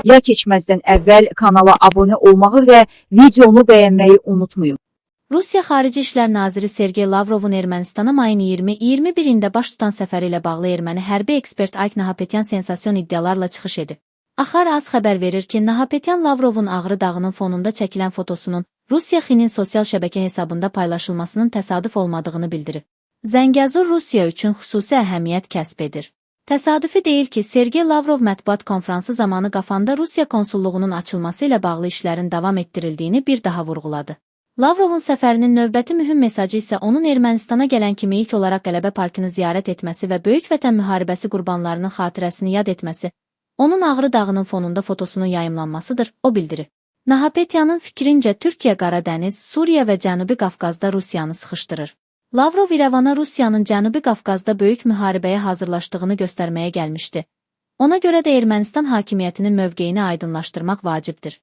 Ya keçməzdən əvvəl kanala abunə olmağı və videonu bəyənməyi unutmayın. Rusiya Xarici İşlər Naziri Sergey Lavrovun Ermənistana mayın 20-21-də baş tutan səfəri ilə bağlı erməni hərbi ekspert Ayk Nahapetyan sensasiyon iddialarla çıxış edib. Axar az xəbər verir ki, Nahapetyan Lavrovun Ağrı dağının fonunda çəkilən fotosunun Rusiya Xİ-nin sosial şəbəkə hesabında paylaşılmasının təsadüf olmadığını bildirib. Zəngəzur Rusiya üçün xüsusi əhəmiyyət kəsb edir. Təsadüfi deyil ki, Sergey Lavrov mətbuat konfransı zamanı Qafanda Rusiya konsulluğunun açılması ilə bağlı işlərin davam etdirildiyini bir daha vurğuladı. Lavrovun səfərinin növbəti mühüm mesajı isə onun Ermənistana gələn kimi ilk olaraq Qələbə Parkını ziyarət etməsi və Böyük Vətən Müharibəsi qurbanlarının xatirəsini yad etməsi, onun Ağrı dağının fonunda fotosunun yayımlanmasıdır, o bildirir. Nahapetyanın fikrincə Türkiyə Qara Dəniz, Suriya və Cənubi Qafqazda Rusiyanı sıxışdırır. Lavrov İrəvana Rusiyanın Cənubi Qafqazda böyük müharibəyə hazırlaşdığını göstərməyə gəlmişdi. Ona görə də Ermənistan hakimiyyətinin mövqeyini aydınlaşdırmaq vacibdir.